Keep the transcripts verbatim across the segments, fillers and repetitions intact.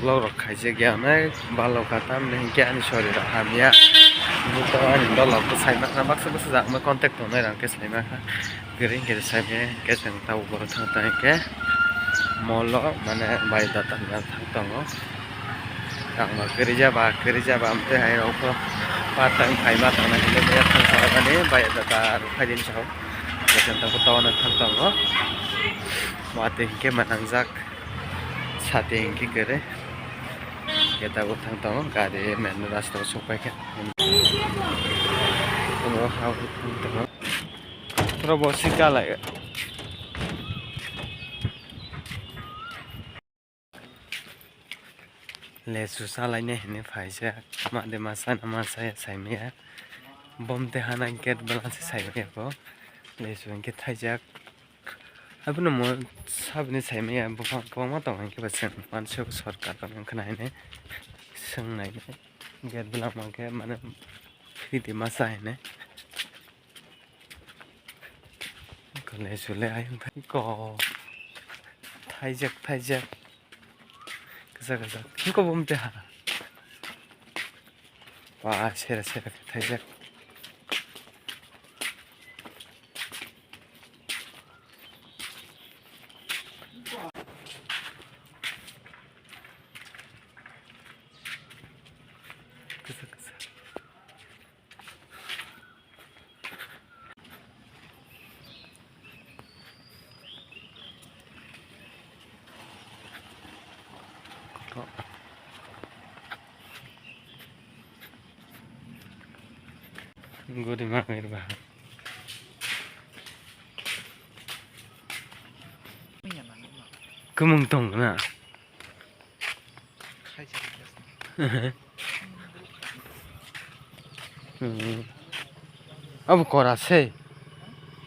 Vlog rok khaijak ya, onek balok ka, tamni hinkhe ani sori rok hamya. Buto ani dolok bwsai mankha, baksa baksa jagano contact tongnai rok khe sai mankha. Kwrwi hinkhe sai maya, hinkhe chwng tabuk borok thang thang hinkhe mall o, mane, bai data thang tongo. Tangma kwrwi jaba, kwrwi jaba, amtwi hai rok kho part time phaima tangna hinwi maya thang sa mani, bai data rok khai din sao. Hinkhe chwng tabuk town o thang tongo. Watwi hinkhe manangjak. Sati hinkhe kwrwi. Khe tabuk thang tongo, gari main rasta o sokpai kha. Oro ha hor thang tongo. Oro bo sika lai. Lesu salaina hinwi phaijak. Made masa na masa ya saimaya. Bomte hana gate bwlangse saimaya bo. Lesu hinkhe thaijak. Abono mo sabini saimaya buphang kwbangma tongo, hinkhe bo chwng uansuk sorkar rok wngkha na hinwi swngnai gate bwlangma khe mane free di masa hinwi. Kwlai swlai ayang thai ko thaijak thaijak kwchak kwchak hinko bumte ha. Ba sera sera khe thaijak. Kwchak kwchak. Guri ma guri ba. Kwmwng tong na. Hmm. Abo kora se.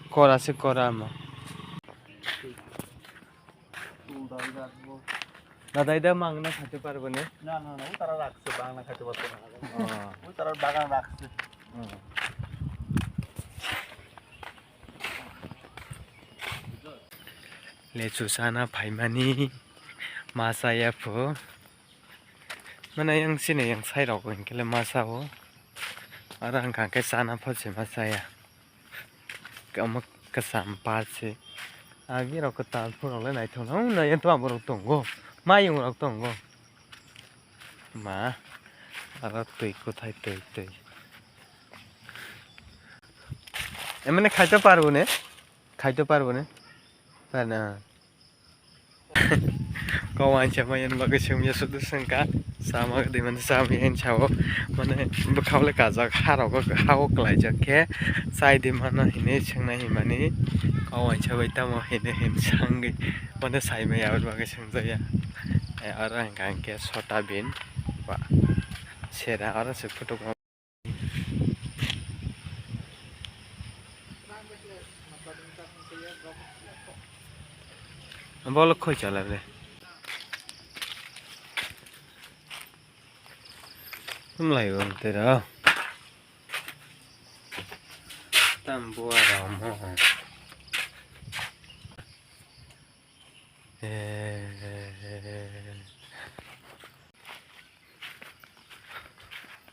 Kora se kora mo. Dadai da mangna khaite parbo ne? Na, na, na, o tara rakse, bangna khaite parbo na. Oh. O tara bagan rakse. Hmm. Lechu sana phaimani masa ya pho. Mane yang sini yang sai rok hinkhe le masa o. Aro ang kha khe sana pho se masa ya. Omo kwcham par se. Agi rok kwtal phunuk le naithok no, na yan to borok tongo. Mayung rok tongo. Ma, aro twi kwthai twi twi. Emane khaito parbo ne? Khaito parbo ne? Parna. Kok wainsa maya bagwi swngya sudu swngkha. Sama gadi mani sama yan sao. Mane bwkhao le kajak, ha rogo ha o kwlaijak khe chai di mano hinwi swngnai hinmani. Kok wainsa bai tamo hinwi hin swngwi mane sai maya aboni bagwi swngjakya. Aro hwnkha hinkhe sota bin ba sera aro se photo. Bolok khoi chala re. Tumlai bo tera. Tam bua ramo. Eh.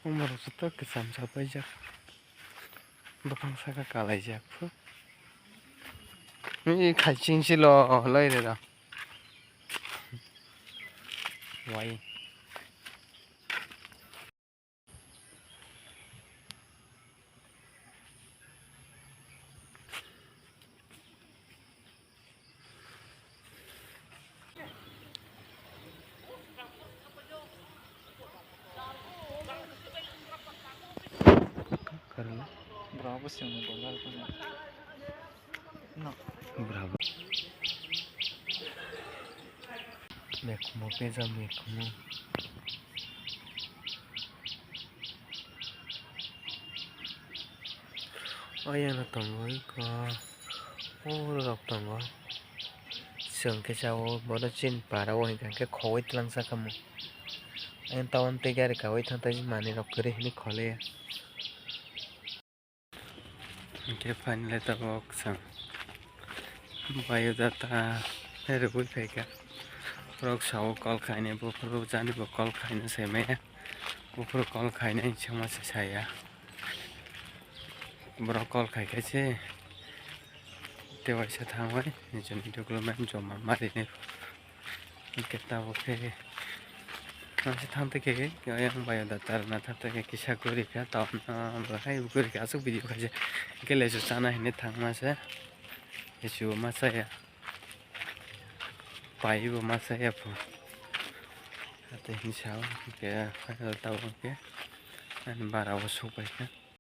Umrok joto kwcham sa paijak. Buphang saka kalaijak phu. Ni khai ching si lo loi re da. Wai. Karwi. Bwrabo chwngno dol lalkha. No. Bwrabo. Mekhumo pejak mekhumo. Oyana tongo iko. Oro rok tongo. Chwng khe sao bono chini para o hinkha khe khogwi twlangsa khamu. Ayang town tei gari kawi thang tai manwi rok kwrwi hinwi khole. Hinkhe finally tabuk chwng Bayodata rwui phaikha. Borok sao call khainai, buphuru jani bo call khaina sai maya. Buphuru call khainai chama se saya. Borok call khai khai se tewaisa thangbai nijini document joma marinai. Hwnkhe tabuk khe masa thangtwi khe ayang bai da charwna thangtwi khe kisa guri kha, tabuk no bo hai guri kha, aswk video khaijak. Hwnkhe lesu chana hinwi thangma se, lesu ma chaya. Pai bo ma chaya pho. Ate hinwi sao, hwnkhe final tabuk khe ani bara o sokbai kha.